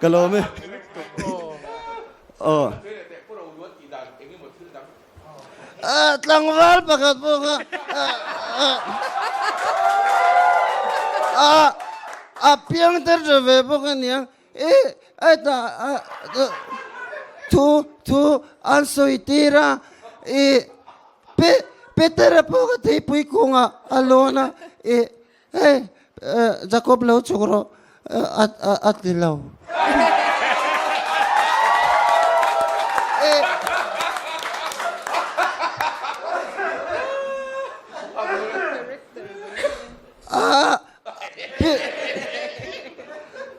Ka lawm e. Aw. Tlangval pakhat pawh kha a piang ter tha ve bawk a nia. I hetah thu thu an sawi tir a, i Petera pawh kha theipui kungah a lawn a, i hei Jacob lo chhuk rawh a ti lo.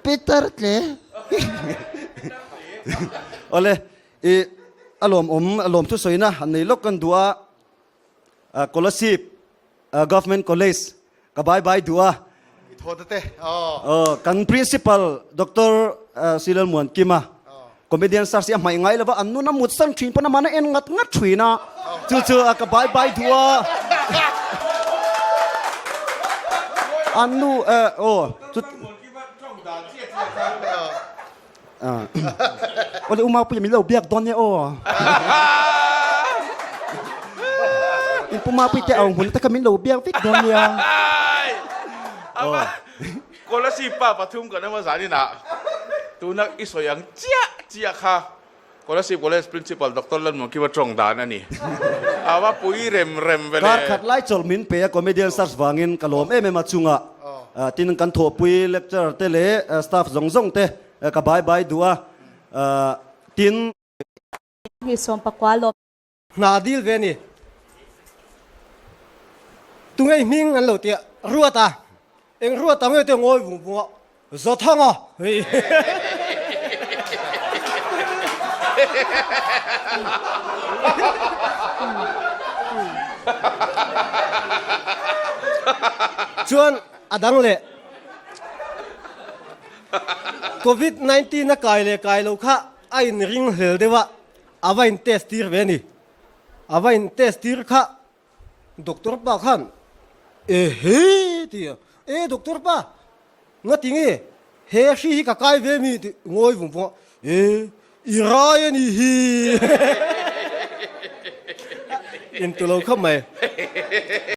Peter tle. Awle i a lawmawm a lawm thusawina han nei lawk kan duh a Kolasib Government College ka bye bye duh a. I thaw ta te aw. Kan Principal Doctor Silalmuan Kima Comedian search hi a hmaih ngai lova, an nun a mut san thin pawn amah na en ngat ngat thin a, chu chu ka bai bai duh a, an nu eh aw chu awle u Mapuia min lo biak dawn nia aw in pu Mapuia te au hmun te kha min lo biak vek dawn nia aw. Kolasib pa pathum kan awm a zanin ah tuna i sawi ang chiah chiah kha Kolasib College Principal Doctor Lalmuankima tawng dan a ni. A va pui rem rem ve le. Kar khat lai chawlh min pe a comedian search vangin ka lawm em em a chungah tin kan thawhpui lecturer te leh staff zawng zawng te ka bai bai duh a tin. Hi sawmpakua lawm. Hna dil ve a ni. Tungei hming an lo tia ruat a, eng ruat ang nge te ngawi vung vung a, Zathang a hei. Chuan a dang leh Covid 19 a kai leh kai lo kha a inring hlel deuh a. A va in test tir ve a ni. A va in test tir kha doctor pa khan e he ti a, e doctor pa nga ti nge he hri hi ka kai ve mi tih ngawi vung vung a, e i rai a ni hi in tu lo khawp mai.